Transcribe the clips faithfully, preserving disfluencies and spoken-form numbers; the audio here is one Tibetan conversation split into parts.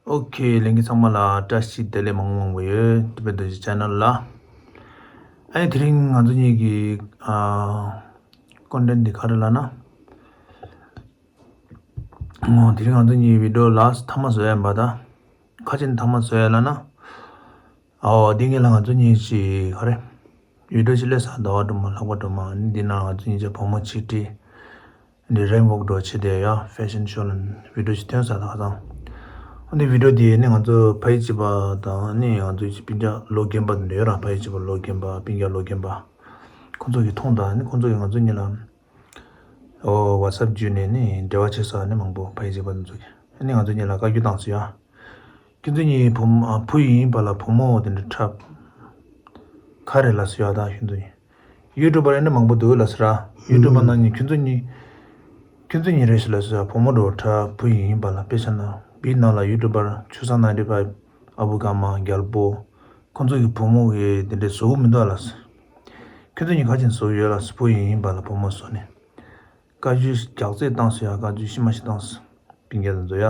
ཨོ་ཁེ། ལྷན་རྒྱས་ཚང་མ་ལ་བཀྲ་ཤིས་བདེ་ལེགས་མང་པོ་མང་པོ་ཡོད། Tibet Dorji Channel ལ། ཨ་ནི་དེ་རིང་ང་ཚོ་གཉིས་ཀྱི་ཨ་ཀོན་ཊེན་ཊི་འདི་ག་རེ་ལབ་ན། ཨོ་དེ་རིང་ང་ཚོ་གཉིས་བི་ཌིའོ་ལ་མཐའ་མ་བཟོ་ཡ་ཡིན་པ་ད། ཁ་ཅིག་མཐའ་མ་བཟོ་ཡ་ལབ་ན། ཨོ་འདི་ངེད་ལ་ང་ཚོ་གཉིས་ཀྱི་ག་རེ། བི་ཌིའོ་ཅིག་སླེབས་ས། ཟླ་བ་སྒྲོལ་མ་ལྷག་པ་སྒྲོལ་མ། ཨ་ནི་འདི་ནང་ང་ཚོ་གཉིས་ཀྱི་བུ་མོ་ཆིག་ཁྲི། འདི་རེན་ཝོག་འགྲོ་བྱེད་དེ་ཡ་ཕེ་ཤན་ཤོ་ལ་བི་ཌིའོ་ཞིག་ཐོན་ས་ད་ཁ་སང་། ཨ་ནི་བི་ཌིའོ་འདི་ནི་ང་ཚོ་ཕ་ཡུལ་གཅིག་པ་དང་ནི་ང་ཚོ་སྤུན་ཀྱག་ལོ་རྒན་པ་འདི་འདྲ་ཡོད་ར། ཕ་ཡུལ་གཅིག་པ་ལོ་རྒན་པ་སྤུན་ཀྱག་ལོ་རྒན་པ། ཁོང་ཚོ་གིས་མཐོང་དང་ནི་ཁོང་ཚོ་གིས་ང་ཚོ་གཉིས་ལ་ཨོ་ཝ་ཊི་སེབ་བརྒྱུད་ནས་ནི་འབྲེལ་བ་བྱེད་ས་ནི་མང་པོ་ཕ་ཡུལ་གཅིག་པ་འདི་ཚོ་གིས་ཨ་ནི་ང་ཚོ་གཉིས་ལ་བཀའ་བཀྱོན་བཏང་སོང་ཡ། ཁྱོད་ཚོ་གཉིས་བུ་མོ་ཨ་བུ་ཡིན་པ་ལ་བུ་མོ་དེ་འདྲ་འཁྲབ། ག་རེ་ལབ་སོང་ཡ། ད་ཁྱོད་ཚོ་གཉིས་ཡུ་ཊུབ་པར་ཨེ་འདྲ་མང་པོ་འདུག་ལབ་སོང་ར། ཡུ་ཊུབ་པར་ནང་གཉིས་ཁྱོད་ཚོ་གཉིས། ཁྱོད་ཚོ་གཉིས་རེད་ཤག་ལབ་སོང་ཡ། བུ་མོ་འགྲོ་འཁྲབ་བུ་ཡིན་པ་ལ། དཔེ་བཞག་ན་བིའི་ནང་ལ་ཡུ་ཊུབ་པར་ཆུ་བཟང་ནའིན་ཊི་ཕའིབ། ཨ་བུ་ཀརྨ། རྒྱལ་པོ། ཁོང་ཚོ་གི་བུ་མོ་གི་དེ་འདྲ་བཟོ་གི་མི་འདུག་ལབ་སོང་། ཁྱོད་ཚོ་གཉིས་ག་ཅིག་བཟོ་ཡོད་ལབ་སོང་། བུ་ཡིན་པ་ལ་བུ་མོ་བཟོ་ནས། བཀའ་བཀྱོན་རྒྱག་རྩེད་བཏང་སོང་ཡ། བཀའ་བཀྱོན་ཤི་མ་ཤི་བཏང་སོང་། སྤུན་ཀྱག་དེ་ཚོ་ཡ།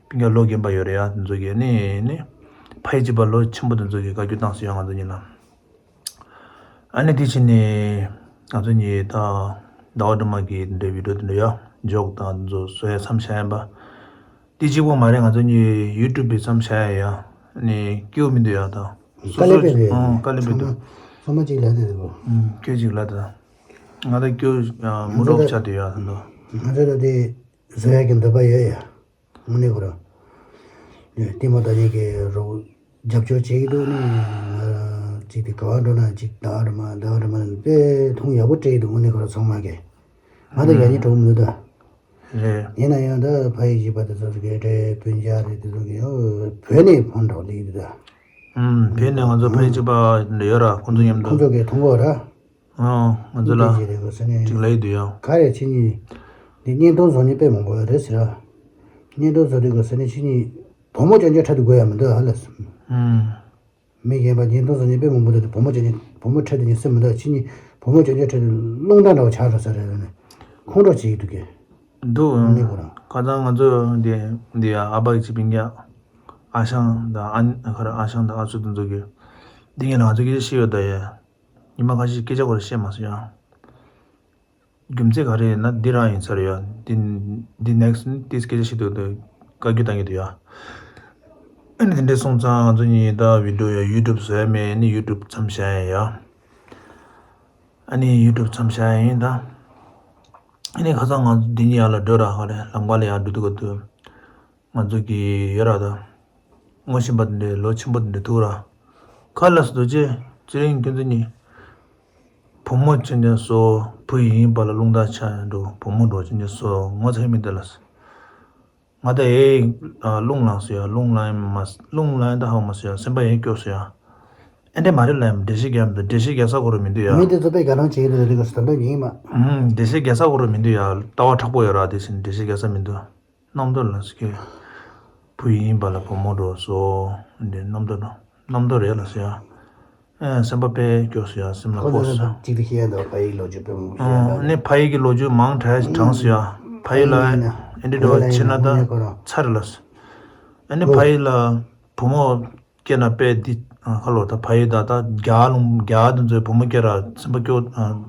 སྤུན་ཀྱག་ལོ་རྒན་པ་ཡོད་རེད་ཡ། དེ་ཚོ་གིས་ནི་ནི། ཕ་ཡུལ་གཅིག་པ་ལོ་ཆེན་པོ་དེ་ཚོ་གིས་བཀའ་བཀྱོན་བཏང་སོང་ཡ་ང་ཚོ་གཉིས་ལ། ཨ་ནི་དེ་ཕྱིན་ནས་ང་ཚོ་གཉིས་ད་ཟླ་བ་སྒྲོལ་མ་གི་དེ་འདྲའི་བི་ཌིའོ་དེ་འདྲ་ཡ་ཇོག་དང་དེ་ཚོ་བཟོ་ཡ་མཚམས་བཞག་ཡིན་པ། དེ་གཅིག་པོ་མ་རེད། ང་ཚོ་གཉིས་ཡུ་ཊུབ་པའི་མཚམས་བཞག་ཡ་ཡ། ཨ་ནི་སྐྱིད་པོ་མི་འདུག་ཡ་ད། དཀའ་ལས་དཔེ་རེད། ཨང་དཀའ་ལས་དཔེ་འདུག་ཚང་མ་གཅིག་ལ་དེ་འདུག་ཨང་ཁྱོད་གཅིག་ལ་དེ། ང་ད་སྐྱོ། ཨ་མུ་ང་ཚོ་རོབ་ཆགས་བསྡད་ཡ་ད་འདུག་ང་ཚོ་ད་དེ་བཟོ་ཡ་གི་འདོད་པ་ཡོད་ཡ། དངོས་གནས་ཁོ་རང་། ལྟད་མོ་ལྟ་མཁན་གྱི་རོགས་རྒྱབ་སྐྱོར་བྱེད་ཀྱི་འདུག་ནི་ང་ཅིག་དེ་ག་བ་འགྲོ་ན་ཅིག་ཟླ་བ་སྒྲོལ་མ་ཟླ་བ་སྒྲོལ་མ་དཔེ་མཐོང་ཡག་པོ་སྤྲད་ཀྱི་འདུག་དངོས་གནས་ཁོ་རང་ཚང་མ་གིས། ང་ད་ཡ་ཉེ་གྲོགས་མི་འདུག་ད། རེད། ཡིན་ན་ཡང་ད་ཕ་ཡུལ་གཅིག་པ་དེ་ཚོ་གི་རེད། སྤུན་ཀྱག་རེད། དེ་ཚོ་གི་ཡང་བོད་ནས་ཕོན་འདྲ་བོ་སླེབས་ཀྱི་འདུག་ད། ཨུམ་བོད་ནས་ང་ཚོ་ཕ་ཡུལ་གཅིག་པ་འདྲ་ཡོད་ར། ཁོང་ཚོ་མཉམ་དུ། ཁོང་ཚོ་གིས་མཐོང་གོ་ར། ཨང་ང་ཚོ་ལ་ཅིག་རེད་གོ་ཟེར་ནས། ཅིག་ལབ་ཡི་འདུག་ཡ། ག་རེ་ཁྱེད་གཉིས། འདི་བརྙན་ཐུང་བཟོ་མཁན་དཔེ་མང་པོ་ཡོད་རེད་ཟེར་ར། བརྙན་ཐུང་བཟོ་དུས་གོ་ཟེར་ནས་ཁྱེད་གཉིས། བུ་མོ་ཅན་ཅན་འཁྲབ་དུས་དགོས་ཡ་མི་འདུག་ཨ་ལ་ཟེར། ཨུམ། མི་གཞན་པ་བརྙན་ཐུང་བཟོ་མཁན་དཔེ་མང་པོ་འདུག་དེ་བུ་མོ་ཅན་ཅན་བུ་མོ་འཁྲབ་དུས་ཉིན་སེམས་མི་འདུག་ཁྱེད་གཉིས་བུ་མོ་ཅན་ཅན་འཁྲབ་དུས་རླུང་རྟ་འདྲ་བོ་ཆགས་འགྲོ་ས་རེད་ལ་ནས། ཁོང་ཁྲོ་བྱེད་ཀྱི་འདུག་གས། འདུག་ཨ་ནི་ཁོ་རང་། ཁ་སང་ང་ཚོ་འདི་འདི་ཡ་ཨ་ཕ་གི་ཆེ་སྤུན་ཀྱག་ཨ་ཞང་དང་ཨ་ཁ་ར་ཨ་ཞང་དང་ཨ་ཚོ་དེ་ཚོ་གིས་འདི་ངས་ང་ཚོ་སྐད་ཆ་བཤད་ཡོད་ད་ཡ། ཉི་མ་ཁ་ཤས་སྐད་ཆ་ཁོ་ར་བཤད་མ་སོང་ཡ། རྒྱུ་མཚན་ག་རེ་ཡིན་ན་འདི་རང་ཡིན་ས་རེད་ཡ། འདི་འདི་ནེག་སི་ཊི་ནི་ཏིས་སྐད་ཆ་བཤད་དུས་དུས་བཀའ་བཀྱོན་བཏང་གི་འདུག་ཡ། ཨ་ནི་དེ་འདྲས་སོང་ཙང་ང་ཚོ་གཉིས་ད་བི་ཌིའོ་ཡ་ཡུ་ཊུབ་བཟོ་ཡ་མེད་ནི་ཡུ་ཊུབ་མཚམས་བཞག་ཡ་ཡ། ཨ་ནི་ཡུ་ཊུབ་མཚམས་བཞག་ཡ་ཡིན་ད། ཨ་ནི་ཁ་སང་ང་ཚོ་འདི་གཉིས་ཡར་ལ་འགྲོ་ར་ཧ་རེ་ལམ་ཁ་ལ་ཡར་འགྲོ་དུས་ག་དུས། ང་ཚོ་གི་ཡོད་ར་ད། ངོ་ཤེས་པ་དེ་འདྲའི་ལོ་ཆེན་པོ་དེ་འདྲ་ཐུག་ར། ཁ་ལ་སུ་དོ་ཅེ་ཚེ་རིང་ཁྱོད་ཚོ་གཉིས། བུ་མོ་ཅན་ཅན་བཟོ། བུ་ཡིན་པ་ལ་རླུང་རྟ་ཆགས་འགྲོ། བུ་མོ་འགྲོ་ཅན་ཅན་བཟོ་ངོ་ཚ་མི་འདུག་ལ། ང་ད་ཨེ་རླུང་ལངས་སོང་ཡ། རླུང་ལངས་མ་རླུང་ལངས་ད་ཧ་མ་སོང་ཡ། སེམས་པ་ཨེ་སྐྱོ་སོང་ཡ། ཨེ་འདྲ་མ་རེད་ལ་ཡ། འགྲེལ་བཤད་རྒྱག་མི་འདུག་འགྲེལ་བཤད་རྒྱག་ས་ཁོ་ར་མི་འདུག་ཡ། མི་དེ་ཚོ་དཔེ་དགའ་སྣང་བྱེད་ཀྱི་འདུག་དེ་ག་སུ་ད་འདོད་ཉིན་མ། ཨུམ་འགྲེལ་བཤད་རྒྱག་ས་ཁོ་ར་མི་འདུག་ཡ། ལྟ་བ་མཁྲེགས་པོ་ཡོད་ར་དེ་བཞིན་འགྲེལ་བཤད་རྒྱག་ས་མི་འདུག་རྣམ་རྟོག་ལ་སྐྱེ། བུ་ཡིན་པ་ལ་བུ་མོ་འགྲོ་སོ། འདི་རྣམ་རྟོག་རྣམ་རྟོག་རེད་ལ་ཟེར་ཡ། ཨེ་སེམས་པ་དཔེ་སྐྱོ་སོང་ཡ། སེམས་ལ་ཁོ་ཕོག་ཚོ་སོང་། གཅིག་ཏུ་ཤེས་ཡ་འདུག་ཕ་ཡིག་ལོ་རྒྱུས་དཔེ་མང་པོ་ཤེས་ཡ་འདུག་ཨ་ནི་ཕ་ཡིག་གི་ལོ་རྒྱུས་མང་དྲགས་དྲངས་སོང་ཡ། ཕ་ཡིག་ལ་ཨེ་འདྲི་འགྲོ་བ་བྱེད་ན་ད་ཚར་རེད་ལ་ཟེར། ཨ་ནི་ཕ་ཡིག་ལ་བུ་མོ་སྐྱེས་ན་དཔེ་འདི་ཁ་ལོ་ད་ཕ་ཡུལ་ད་ད་རྒྱ་ལུང་རྒྱ་དེ་ཚོའི་བུ་མོ་སྐྱེས་ར་སེམས་པ་སྐྱོ།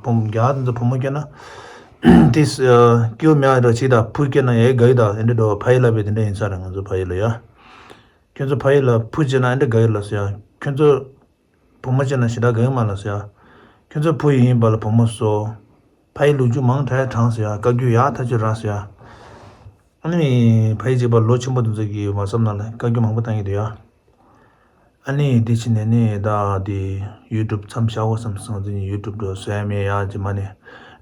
བུ་རྒྱ་དེ་ཚོ་བུ་མོ་སྐྱེས་ན་དེ་སྐྱོ་མེད་ར་ཅིག་ད་བུ་སྐྱེས་ན་ཡའི་དགའ་ཡི་ད་ཨེ་འདྲ་འགྲོ་ཕ་ཡུལ་ལ་བས་དེ་འདྲ་ཡིན་ས་རེད། ང་ཚོ་ཕ་ཡུལ་ལ་ཡ། ཁྱོད་ཚོ་ཕ་ཡུལ་ལ་བུ་སྐྱེས་ན་ཨེ་འདྲ་དགའ་ཡི་ལ་ཟེར་ཡ། ཁྱོད་ཚོ་བུ་མོ་སྐྱེས་ན་ཞེ་དྲག་དགའ་ཡི་མ་ལ་ཟེར་ཡ། ཁྱོད་ཚོ་བུ་ཡིན་པ་ལ་བུ་མོ་བཟོ། ཕ་ཡུལ་ལོ་རྒྱུས་མང་དྲགས་དྲངས་ཟེར་ཡ། བཀའ་བཀྱོན་ཡག་ཐག་ཆོད་རག་ཟེར་ཡ། ཨ་ནི་ཕ་ཡུལ་གཅིག་པ་ལོ་ཆེན་པོ་དེ་ཚོ་གིས་མ་བསམ་ན་ལ་བཀའ་བཀྱོན་མང་པོ་བཏང་གི་འདུག་ཡ། ཨ་ནི་དེ་ཕྱིན་ནས་ནི་ད་དེ་ཡུ་ཊུབ་མཚམས་བཞག་དགོས་བསམ་སོང་། ང་ཚོ་གཉིས་ཡུ་ཊུབ་འགྲོ་བཟོ་ཡ་མེད་ཡ་རྗེས་མ་ནས།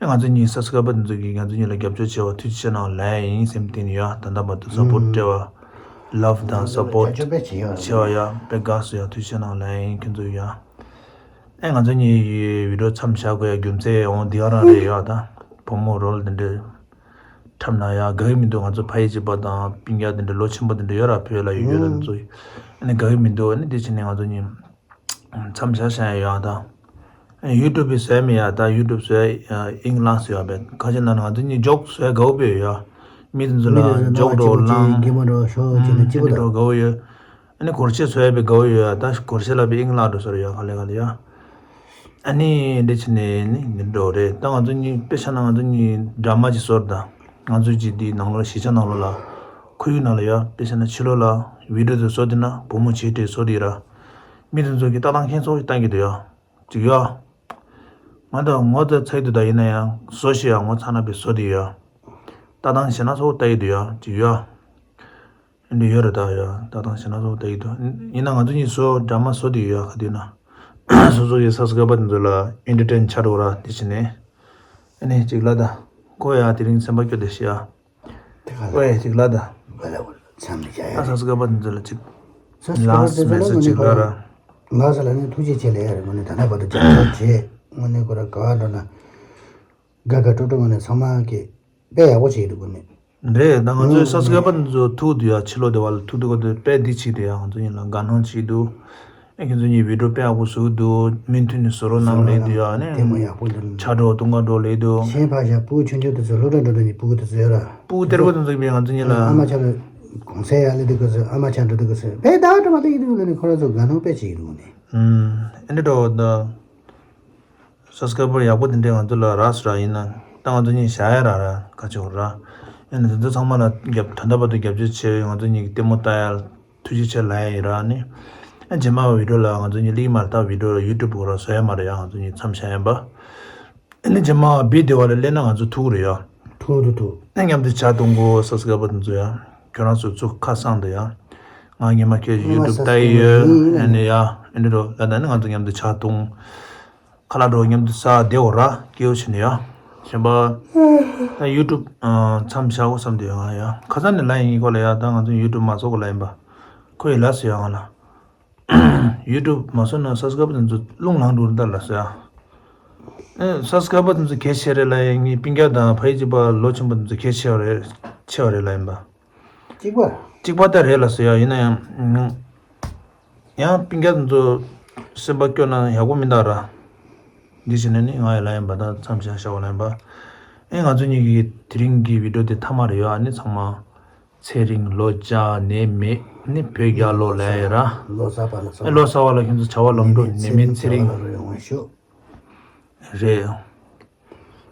ཨ་ང་ཚོ་གཉིས་སབ་སི་ཀ་རའི་བར་དེ་ཚོ་གིས་ང་ཚོ་གཉིས་ལ་རྒྱབ་སྐྱོར་བྱས་པ་ཐུགས་རྗེ་ཆེ་གནང་ལབ་ཡ་ཡིན་སེམས་གཏིང་ནས་ཡ། ད་ལྟ་བར་དུ་སབ་པོར་སྤྲད་པ་ལབ་དང་སབ་པོར་བྱས་པ་ཡ་དཔེ་དགའ་སོང་ཡ། ཐུགས་རྗེ་ཆེ་གནང་ལབ་ཡ་ཡིན་ཁྱོད་ཚོ་ཡ། ཨ་ང་ཚོ་གཉིས་ཡི་བི་ཌིའོ་མཚམས་བཞག་དགོས་ཡ་རྒྱུ་མཚན་འོང་འདི་ག་རང་རེད་ཡ། ད་བུ་མོ་རོལ་དེ་འདྲས། འཁྲབ་ན་ཡང་དགའ་གི་མི་འདུག་ང་ཚོ་ཕ་ཡུལ་གཅིག་པ་དང་སྤུན་ཀྱག་དེ་འདྲ་ལོ་ཆེན་པོ་དེ་འདྲ་ཡོད་ར། བོད་ལ་ཡོད་ཡོད་ལ་ཚོ་ཨ་ནི་དགའ་གི་མི་འདུག་ཨ་ནི་དེ་བྱས་ནས་ང་ཚོ་གཉིས་མཚམས་བཞག་བཞག་ཡ་ཡོད་ད། ཡུ་ཊུབ་བཟོས་མེད་ཡ། ད་ཡུ་ཊུབ་བཟོས་ཨིན་ལང་ཟེར་ཡ་བས་ཁ་ཆེ་ན་ང་ཚོ་གཉིས་ཇོག་བཟོས་དགའ་བོ་བས་ཡ། མི་དེ་ཚོ་ལ་མི་དེ་ཚོ་འཇོག་འགྲོ་ལང་། སྐྱེས་མ་འགྲོ་ཤོག་ཅེས་ནས་སྐྱིད་པོ་དང་། འགྲོ་དགའ་བོ་ཡོད། ཨ་ནི་སྒོར་གཞས་བཟོ་ཡ་པའི་དགའ་བོ་ཡོད་ཡ། ད་སྒོར་གཞས་ལ་པའི་ཨིང་ལག་འགྲོ་སོ་ར་ཡ་ག་ལེ་ག་ལེ་ཡ། ཨ་ནི་འདི་ཕྱི་ནས་ནི་འདི་འགྲོ་རེད། ད་ང་ཚོ་གཉིས་དཔེ་ཆ་ན་ང་ཚོ་གཉིས་ཌ་ར་མ་ཅིག་བཟོ་ར་ད། ང་ཚོ་གཅིག་འདི་ནང་ལོགས་གཞིས་ཆགས་ནང་ལོགས་ལ། ཁོར་ཡུག་ནང་ལ་ཡ་དཔེ་ཆ་ན་ཕྱི་ལོགས་ལ་བི་ཌི་ཡོ་དེ་བཟོ་དེ་ན་བུ་མོ་བྱེད་དེ་བཟོ་དེ་ར། མི་དེ་ཚོ་གི་ལྟ་སྟངས་ཁྱེད་ཚོ་གི་ལྟ་གི་འདུག་ཡ། ཅིག་ཡ། ང་ད་ངོ་ཚ་ཚ་ཡི་འདུག་ད་ཡིན་ན་ཡང་བཟོ་ཤེས་ཡ་ངོ་ཚ་ན་པའི་བཟོ་དེ་ཡ། ལྟ་སྟངས་ཞེ་ན་ཚོ་ལྟ་ཡི་འདུག་ཡ་ཅིག་ཡ། འདི་ཡོད་རེད་ད་ཡ། ད་དང་ཞེ་ན་སོགས་ད་ཡིད་དུ། ཡིན་ན་ང་ཚོ་གཉིས་སོ་ཌ་ར་མ་བཟོ་དེ་ཡོད་ཡ་ག་དུས་ན། སོ་སོ་ཡི་སབ་སི་ཀ་རའི་བར་དེ་ཚོ་ལ་ཨེན་ཊར་ཊེན་ཆགས་འགྲོ་ར་དེ་བྱས་ནས། ཨ་ནི་གཅིག་ལ་ད། ཁོ་ཡ་དེ་རིང་སེམས་པ་སྐྱོ་དེ་ཤི་ཡ། དེ་ག་ལ། ཨོ་ཡ་གཅིག་ལ་ད། ག་ལ་འོ་ལ་མཚམས་ལ་བཞག་ཡ་ཨ་རེད། སབ་སི་ཀ་རའི་བར་དེ་ཚོ་ལ་གཅིག་སབ་སི་ཀ་རའི་བར་དེ་ཚོ་ལ་ལགས་སོ་དངོས་གནས་གཅིག་ཁོ་ལ་ར། ལགས་སོ་ལ་ནི་ཐུགས་རྗེ་ཆེ་ལབ་ཡ་རེད། དངོས་གནས་ད་ལྟ་བར་དུ་རྒྱབ་སྐྱོར་བྱས་དངོས་གནས་ཁོ་ར་ག་བ་འགྲོ་ན། དགའ་དགའ་སྤྲོ་སྤྲོ་ངང་ནས་ཚང་མ་གིས་དཔེ་ཡག་པོ་བྱེད་ཀྱི་འདུག་གོ་ནི། རེད་ད། ང་ཚོའི་ཨུ་སབ་སི་ཀ་རའི་བར་ཚོ་ཐུག་འདུག་ཡ། ཕྱི་ལོགས་དེ་བ་ལ་ཐུག་འདུག་གོ་དེ་དཔེ་འདི་བྱེད་འདུག་ཡ། ང་ཚོ་ཡིན་ལ་དགའ་སྣང་བྱེད་འདུག་ཨེ་ཁྱེད་ཚོ་གཉིས་བི་ཌི་ཡོ་དཔེ་ཡག་པོ་བཟོ་འདུག་མུ་མཐུད་ནས་བཟོ་རོགས་གནང་ལབ་འདུག་ཡ། ཨ་ནི་ལྟད་མོ་ཡག་པོ་འདུག་ཆ་འགྲོ་དུང་ག་འགྲོ་ལབ་འདུག་གཞན་ཕར་བཞག་སྤུ་གུ་ཆུང་ཆུང་དེ་ཚོ་སློབ་གྲྭ་འགྲོ་འདོད་ནི་སྤུ་གུ་དེ་ཚོ་ཡོད་ར། སྤུ་གུ་གཏེར་པོ་དེ་ཚོ་ཡིན་ང་ཚོ་གཉིས་ལ། ཨ་མ་ཆ་ལ་གོང་ཚད་ཡག་ལེ་འདུག་གོ་ཚོད། ཨ་མ་ཆ་འགྲོ་འདུག་གོ་ཚོད། བས་ད་འགྲོ་མ་ལྟ་ཡི་འདུག་ལ་ནི་ཁོ་ར་ཚོ་དགའ་སྣང་དཔེ་བྱེད་ཀྱི་འདུག་གོ་ནི། ཨུམ། ཨེ་འདྲ་འགྲོ་ད། སབ་སི་ཀ་རའི་བར་ཡག་པོ་དེ་འདྲས་ང་ཚོ་ལ་རག་སོང་ར། ཡིན་ན་ད་ང་ཚོ་གཉིས་བཞག་ཡ་རག་ར་ག་ཅིག་ར། ཡིན་ན་དེ་ཚོ་ཚང་མ་ལ་རྒྱབ་ད་ལྟ་བར་དུ་རྒྱབ་སྐྱོར་བྱས་ང་ཚོ་གཉིས་ཀྱི་ལྟད་མོ་ལྟ་ཡ་ཐུགས་རྗེ་ཆེ་ལབ་ཡ་ཡིན་ར་ནི། ཨ་རྗེས་མ་བི་ཌི་ཡོ་ལ་ང་ཚོ་གཉིས་སླེབས་མ་རེད། ད་བི་ཌི་ཡོ་ཡུ་ཊུབ་གོ་ར་བཟོ་ཡ་མ་རེད་ཡ། ང་ཚོ་གཉིས་མཚམས་བཞག་ཡིན་པ། ཨ་ནི་རྗེས་མ་བི་ཌི་ཡོ་ལ་སླེབས་ན་ང་ཚོ་ཐུག་རེད་ཡ། ཐུག་ཐུག་ཐུག་ཨ་མཉམ་དུ་ཕྱག་གཏོང་གོ་སབ་སི་ཀ་རའི་བར་དེ་ཚོ་ཡ། ཁྱོད་རང་ཚོ་ཚུགས་ཁ་སང་དུ་ཡ། ང་ཉི་མ་ཁྱེད་ཡུ་ཊུབ་ལྟ་ཡི་ཡོད། ཨ་ནི་ཡ། ཨ་ནི་རོ་ད་ད་ནི་ང་ཚོ་མཉམ་དུ་ཕྱག་གཏོང་། ཁ་ལག་འགྲོ་མཉམ་དུ་ཟ་བདེ་འོ་ར་སྐྱེའུ་ཕྱིན་ནས་ཡ། གཞན་པ། ད་ཡུ་ཊུབ་མཚམས་བཞག་གོ་བསམ་དུ་ཡ་ང་ཡ། ཁ་སང་ནས་ལབ་ཡིན་ཁོ་ལ་ཡ། ད་ང་ཚོ་ཡུ་ཊུབ་མ་བཟོ་གོ་ལབ་ཡིན་པ། ཁོ་ཡི་ལབ་སོང་ཡ་ང་ལ། ཡུ་ཊུབ་མ་བཟོ་ན་སབ་སི་ཀ་རའི་བར་དེ་ཚོ་རླུང་ལངས་འགྲོ་རུ་ད་ལབ་སོང་ཡ། ཨེ་སབ་སི་ཀ་རའི་བར་དེ་ཚོ་གལ་ཆེ་རེད་ལབ་ཡིན། ངའི་སྤུན་ཀྱག་དང་ཕ་ཡུལ་གཅིག་པ་ལོ་ཆུང་བ་དེ་ཚོ་གལ་ཆེ་བ་རེད། ཆེ་བ་རེད་ལབ་ཡིན་པ། གཅིག་པ། གཅིག་པ་ད་རེད་ལ་ཟེར་ཡ། ཡིན་ན་ཡང་། ཡང་སྤུན་ཀྱག་ཚོ་སེམས་པ་སྐྱོ་ན་ཡག་པོ་མི་འདུག་ར། འདི་བྱས་ནས་ནི་ང་ཡི་ལ་ཡིན་པ་ད་མཚམས་བཞག་བཞག་པ་ལ་ཡིན་པ། ཨེ་ང་ཚོ་གཉིས་ཀྱི་དེ་རིང་གི་བི་ཌི་ཡོ་དེ་ཐ་མ་རེད་ཡ། ཨ་ནི་ཚང་མ་ཚེ་རིང་ལོ་བརྒྱ་ནད་མེད་ནི་བོད་རྒྱལ་ལོ་ལ་ཡ་ར། ལོ་གསར་པ་ལ་ཨེ་ལོ་གསར་པ་ལ་ཁྱོད་ཚོ་བྱ་བ་ལམ་འགྲོ་ནད་མེད་ཚེ་རིང་། ཡོང་བ་ཤོག་རེད།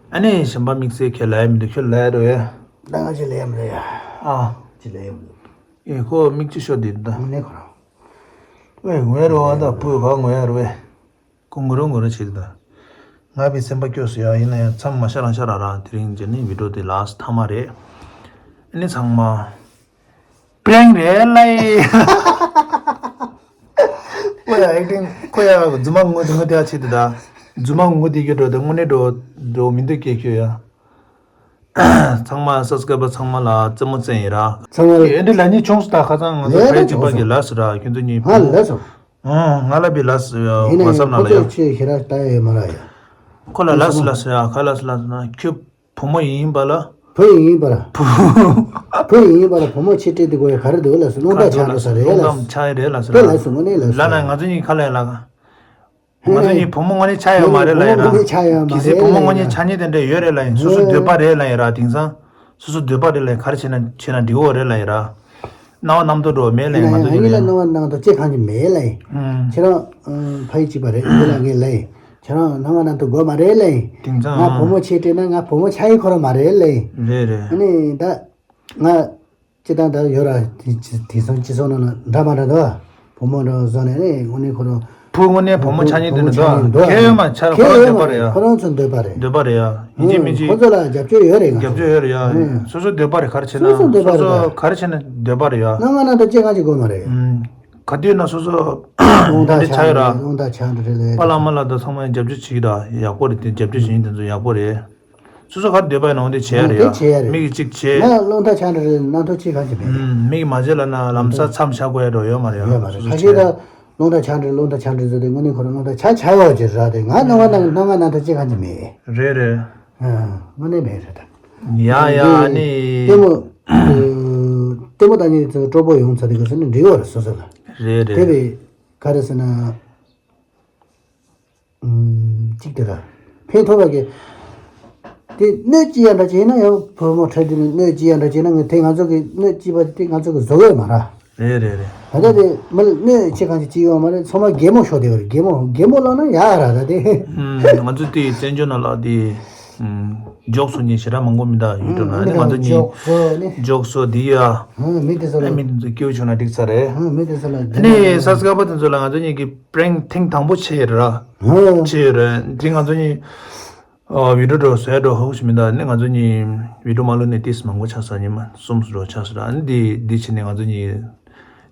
ཨ་ནི་གཞན་པ་དམིགས་བསལ་ཁྱེད་ལབ་ཡ་མི་འདུག་ཁྱོད་ལབ་ཡ་རེད་བས། ད་ང་ཅི་ལབ་ཡ་མི་རེད་ཡ། ཨ། ཅི་ལབ་ཡ་མི་འདུག་ཨེ་ཁོ་མིག་ཆུ་ཤོར་དེ་འདུག་དངོས་གནས་ཁོ་རང་། ཝེ་ངོ་ཡ་རེད་བ། ད་བུ་ག་ངོ་ཡ་རེད་བས། ཁོ་ངུ་རོ་ངུ་རོ་བྱེད་དེ་ད། ང་བའི་སེམས་པ་སྐྱོ་སོང་ཡ། ཡིན་ན་ཡང་མཚམས་མ་ཤར་རང་ཤར་རང་རང་དེ་རིང་རྗེས་ནི་བི་ཌི་ཡོ་དེ་ལགས་ཐ་མ་རེད། ཨ་ནི་ཚང་མ། པྲེང་རེད་ལ་ཡི། ཁོ་ཡ་ཨེག་ཊིང་ཁོ་ཡ་རྫུན་མ་ངུ་དེ་ངུ་དེ་ཡ་ཆེ་དེ་ད། རྫུན་མ་ངུ་དེ་ཡོད་འགྲོ་དེ་དངོས་གནས་འགྲོ་འགྲོ་མི་འདུག་སྐད་ཤོད་ཡ། ཚང་མ་སབ་སི་ཀ་རའི་བར་ཚང་མ་ལ་རྩེད་མོ་རྩེ་ཡིན་ར། ཚང་མ་ལ་ཨེ་འདྲ་ལ་ནི་ཆུང་སུ་ད་ཁ་སང་ང་ཚོ་ལས་ཕའི་ད་གཅིག་པ་ཆུང་གི་སུ་ལ་སུ་ར་ཁྱོད་ཚོ་གཉིས་ཧ་ལས་སོང་། ཨང་། ང་ལ་བི་ལ་སུ་ཡ་ཡིན་ན་ཡང་ཁོ་ཚོས་ཆེས་ཞེ་དྲག་ལྟ་ཡ་ཡོད་མ་ར་ཡ། ཁོ་ལ་ལ་སུ་ལ་སུ་ཡ་ཁ་ལ་སུ་ལ་སུ་ན་ཁྱོད། བུ་མོ་ཡིན་པ་ལ། བུ་ཡིན་པ་ལ། བུ་ཡིན་པ་ལ་བུ་མོ་ཆེ་སྤྲད་དེ་དགོས་ཡ་ག་རེ་འདུག་ལ་སུ་རླུང་རྟ་ཆགས་འགྲོ་ས་རེད་ལ་སུ། རླུང་རྟ་ཆགས་ཡ་རེད་ལ་སུ། དེ་ལ་སུ་དངོས་གནས་ལ་སུ། ལ་ན་ང་ཚོ་གཉིས་ཁ་ལ་ཡ་ལ། ང་ཚོ་གཉིས་བུ་མོ་དངོས་གནས་ཆགས་ཡོད་མ་རེད་ལ་ཡ་ར། བུ་མོ་དངོས་གནས་ཆགས་ཡོད་མ་རེད་ལ་ཡ། གལ་སྲིད་བུ་མོ་དངོས་གནས་ཆགས་ཉེན་དེ་འདྲ་ཡོད་རེད་ལ་ཡིན་སོ་སོ་འདོད་པ་རེད་ལ་ཡ་ར་དེང་སང་། སོ་སོ་འདོད་པ་རེད་ལ་ཡ་ག་རེ་བྱས་ན་བྱས་ན་འགྲིག་གོ་རེད་ལ་ཡ་ར། སྣང་བ་རྣམ་རྟོག་འགྲོ་མེད་ལ་ཡ་ང་ཚོ་གཉིས་ལ་གཉིས་ལ་སྣང་བ་རྣམ་རྟོག་ཅི་གང་གི་མེད་ལ་ཡ། ཁྱེད་རང་ཕ་ཡུལ་གཅིག་པ་རེད་ཁྱེད་ལ་ངས་ལ་ཡ། ཁྱེད་རང་སྣང་བ་སྣ་ཚོགས་དགོས་མ་རེད་ལེ། དེང་སང་ང་བུ་མོ་ཆེ་སྤྲད་ན་ང་བུ་མོ་ཆགས་ཡི་ཁོ་རང་མ་རེད་ལེ། རེད་རེད། ཨ་ནི་ད་ང་སྤྱི་བཏང་ད་ཡོད་ར་དེ་དེང་སང་སྤྱི་ཚོགས་ནང་ལ་འདྲ་མ་འདྲ་འདུག་བུ་མོ་འདྲ་བཟོ་ནས་ནི་དངོས་གནས་ཁོ་རང་བུ་དངོས་གནས་བུ་མོ་ཆགས་ཉེན་དེ་འདྲ་འདུག་ཁྱད་ཡོད་མ་ཆགས་ཁོ་རང་འདོད་པ་རེད་ཡ། ཁོ་རང་ཚོ་འདོད་པ་རེད། འདོད་པ་རེད་ཡ། ཡིན་གཅིག་མིན་གཅིག་ཁོ་ཚོ་ལ་རྒྱབ་སྐྱོར་ཡོད་རེད་ང་ཚོ། རྒྱབ་སྐྱོར་ཡོད་རེད་ཡ། སོ་སོ་འདོད་པ་རེད་ག་རེ་བྱས་ན་སོ་སོ་ག་རེ་བྱས་ན་འདོད་པ་རེད་ཡ། སྣང་བ་སྣ་ཚོགས་ཅི་གང་ཅི་དགོས་མ་རེད། ག་དུས་ན་སོ་སོ་རླུང་རྟ་འདི་ཆགས་ཡོད་ར། རླུང་རྟ་ཆགས་འདྲ་རེད་ལས། པཱ་ལགས་མ་ལགས་དང་ཚང་མ་རྒྱབ་སྐྱོར་བྱེད་ཀྱི་ད་ཡག་པོ་རེད་དེ་རྒྱབ་སྐྱོར་བྱེད་མཁན་དེ་ཚོ་ཡག་པོ་རེད། སོ་སོ་ག་རེ་འདོད་པ་ཡིན་ནའང་དེ་བྱེད་ཡ་རེད་ཡ། དེ་བྱེད་ཡ་རེད། མིག་གིས་གཅིག་བྱེད། ང་རླུང་རྟ་ཆགས་འདྲ་རེད་སྣ་ཐོ་གཅིག་གང་ཅི་མེད། མིག་གིས་མ་བྱེད་ལབ་ན་ལམ་སང་མཚམས་བཞག་དགོས་ཡ་འགྲོ་ཡོད་མ་རེད་ཡ། ཡོད་མ་རེད། སོ་སོ་ཁ་ཤས་བྱེད་ད་རླུང་རྟ་ཆགས་འདྲ་རླུང་རྟ་ཆགས་འདྲ་ཟེར་དུས་དངོས་གནས་ཁོ་རང་རླུང་རྟ་ཆགས་ཆགས་ཡོད་ཅེས་ར་དེ་ང་སྣང་བ་སྣང་སྣང་བ་སྣ་ཐོ་གཅིག་གང་ཅི་མེད། རེད་རེད། དངོས་གནས་མེད་རེད་ད། ཡ་ཡ་ནི། ལྟད་མོ། ལྟད་མོ་ལྟ་མཁན་ཚོ་སྤྲོ་པོ་ཡོང་ཚར་དུས་སྐབས་སུ་ནི་འགྲིག་ཡོད་རེད་སོ་སོ་ལ། རེད་རེད། དེ་བས་ག་རེ་ཟེར་ན། གཅིག་དེ་ལ་ཕན་ཐོགས་པ་གི། དེ་སྣོད་སྐྱེལ་ཡ་འདྲ་བྱས་ན་ཡང་བུ་མོ་ཁྲ་དེ་ནི་སྣོད་སྐྱེལ་ཡ་འདྲ་བྱས་ན་ངས་དེ་ང་ཚོ་གི་སྣོད་སྐྱེལ་པ་དེ་ང་ཚོ་གི་བཟོ་གི་ཡོད་མ་རེད། རེད་རེད་རེད། ད་ལྟ་དེ་མི་ལ་སྣོད་ཆེ་གང་ཅིག་སྐྱེལ་ཡོད་མ་རེད། ཚང་མ་རྒན་མོ་ཤོག་དེ་བར་རྒན་མོ་རྒན་མོ་ལབ་ན་ཡག་ར་ད་དེ། ང་ཚོ་དེ་བཙན་བྱོལ་ནང་ལ་དེ་འཇོག་སོ་ཉིན་ཞེ་དྲག་མང་པོ་མི་འདུག་ཡུལ་གྲུ་ནང་། ཨ་ནི་ང་ཚོ་གཉིས་འཇོག་སོ་ནི་འཇོག་སོ་དེ་ཡ། མི་དེ་ཚོ་ལ་མི་དེ་ཚོ་སྐྱེའུ་ཆུང་ན་འགྲིག་ས་རེད། མི་དེ་ཚོ་ལ་ཨ་ནི་ས་སྐྱ་པ་དེ་ཚོ་ལ་ང་ཚོ་གཉིས་ཀྱི་པྲེང་ཐེངས་དང་པོ་བྱས་ཡོད་ར། བྱས་ཡོད་ར། དེ་ང་ཚོ་གཉིས། ཨ། བི་ཌིའོ་འགྲོ་བཟོས་འགྲོ་ཧོབ་ཞིག་མི་འདུག་ཨ་ནི་ང་ཚོ་གཉིས་བི་ཌིའོ་མ་ལུས་ནས་ཏིས་མང་པོ་ཆགས་ས་ཉི་མ་གསུམ་འགྲོ་ཆགས་ས་ར། ཨ་ནི་འདི་འདི་ཕྱིན་ནས་ང་ཚོ་གཉིས་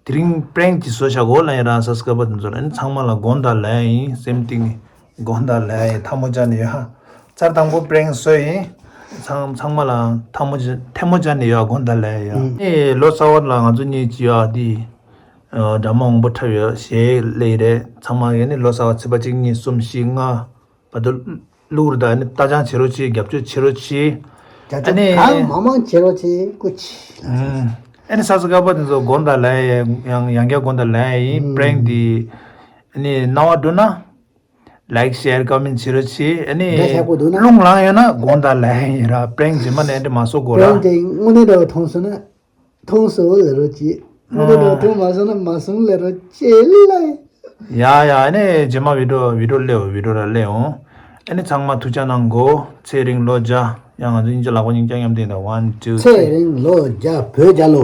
དེ་རིང་པྲེང་ཅིག་བཟོ་བྱ་དགོས་ལབ་ཡིན་ར། ས་སྐྱ་པ་དེ་ཚོ་ལ་ཨ་ནི་ཚང་མ་ལ་དགོངས་དག་ལབ་ཡ་ཡིན། སེམས་གཏིང་ནས་དགོངས་དག་ལབ་ཡ་ཡིན། ཐལ་མོ་སྦྱར་ནས་ཡོད། ཚར་དང་པོ་པྲེང་བཟོས་ཡིན། ཚང་ཚང་མ་ལ་ཐལ་མོ་སྦྱར་ཐལ་མོ་སྦྱར་ནས་ཡོད། དགོངས་དག་ལབ་ཡ་ཡིན། ཨ་ནི་ལོ་གསར་པ་ལ་ང་ཚོ་གཉིས་ཀྱི་ཡ་འདི་ཨ་དྲ་མ་འོང་པོ་འཁྲབ་ཡོད་ཞེས་ལབ་ཡི་རེད། ཚང་མ་ཡ་ནི་ལོ་གསར་པ་ཚེས་པ་གཅིག་གཉིས་གསུམ་བཞི་ལྔ། བར་དུ་བླུག་རེད། ད་ནི་ལྟ་སྦྱང་བྱེད་རོགས་གྱིས། རྒྱབ་སྐྱོར་བྱེད་རོགས་གྱིས། རྒྱབ་ཨ་ནི་སྐྱོར་གང་མང་མང་བྱེད་རོགས་གྱིས། སྐུ་མཁྱེན། ཨ་ནི་ས་སྐྱ་པ་དེ་ཚོ་དགོངས་དག་ལབ་ཡ་ཡང་ཡང་བསྐྱར་དགོངས་དག་ལབ་ཡ་ཡིན། པྲེང་འདི་ཨ་ནི་སྣང་བ་འགྲོ་ན་ལའིག་ཤེར་ཀོ་མེན་ཊི་བྱེད་རོགས་གྱིས། ཨ་ནི་འདྲ་ཆགས་པོ་འདུག་ན་རླུང་ལངས་ཡོད་ན་དགོངས་དག་ལབ་ཡ་ཡིན་ར། པྲེང་རྗེས་མ་ནས་འདི་མ་བཟོ་དགོས་ར། པྲེང་དེ་དངོས་གནས་འདྲ་བོ་མཐོང་སོང་ན། མཐོང་སོང་ལབ་རོགས་གྱིས། དངོས་གནས་འདྲ་བོ་མཐོང་མ་སོང་ན་མ་སོང་ལབ་རོགས་གྱིས་ལ། ཡ་ཡ། ཨ་ནི་རྗེས་མ་བི་ཌིའོ་བི་ཌིའོ་སླེབས་འོ། བི་ཌིའོ་ར་སླེབས་འོ། ཨ་ནི་ཚང་མ་ཐུགས་ཅག་གནང་དགོས། ཚེ་རིང་ལོ་བརྒྱ། ཡང་ང་ཚོ་གཉིས་ཀྱི་ལག་པ་གཉིས་ཀྱང་མཉམ་དུ་ཡིན་ད། One, two, three. ཚེ་རིང་ལོ་བརྒྱ་བོད་རྒྱལ་ལོ།